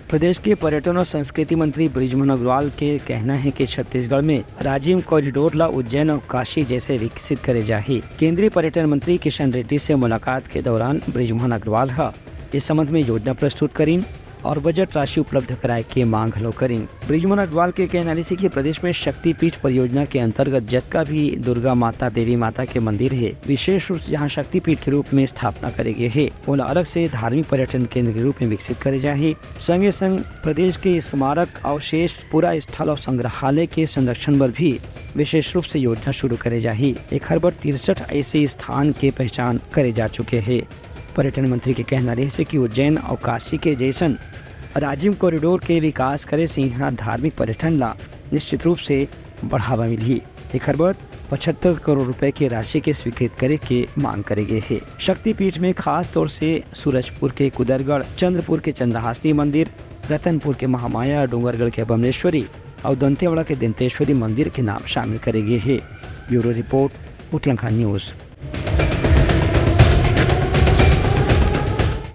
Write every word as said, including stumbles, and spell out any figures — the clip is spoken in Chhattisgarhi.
प्रदेश के पर्यटन और संस्कृति मंत्री बृजमोहन अग्रवाल के कहना है कि छत्तीसगढ़ में राजिम कॉरिडोर ला उज्जैन और काशी जैसे विकसित करे जाही। केंद्रीय पर्यटन मंत्री किशन रेड्डी से मुलाकात के दौरान बृजमोहन अग्रवाल ह इस संबंध में योजना प्रस्तुत करीन और बजट राशि उपलब्ध कराए के मांग घलो करीन। बृजमोहन अग्रवाल के कहना रहिस कि प्रदेश में शक्तिपीठ परियोजना के अंतर्गत जतका भी दुर्गा माता, देवी माता के मंदिर हे, विशेष रूप से जहां शक्तिपीठ के रूप में स्थापना करे गे हे, ओला अलग से धार्मिक पर्यटन केंद्र के रूप में विकसित करे जाही। संगे संग प्रदेश के स्मारक अवशेष, पुरास्थल और संग्रहालय के संरक्षण बर भी विशेष रूप से योजना शुरू करे जाही। एखर बर तिरसठ ऐसे स्थान के पहचान करे जा चुके हे। पर्यटन मंत्री के कहना रहिस कि उज्जैन और काशी के जैसन राजिम कॉरिडोर के विकास करे से इहाँ धार्मिक पर्यटन ला निश्चित रूप से बढ़ावा मिलही। एखर बर पचहत्तर करोड़ रुपए के राशि के स्वीकृत करे के मांग करे गे हे। शक्तिपीठ में खास तौर से सूरजपुर के कुदरगढ़, चंद्रपुर के चंद्रहासिनी मंदिर, रतनपुर के महामाया, डोंगरगढ़ के बमलेश्वरी और दंतेवाड़ा के दंतेश्वरी मंदिर के नाम शामिल करे गे हे। Bureau report, Uthlankha news.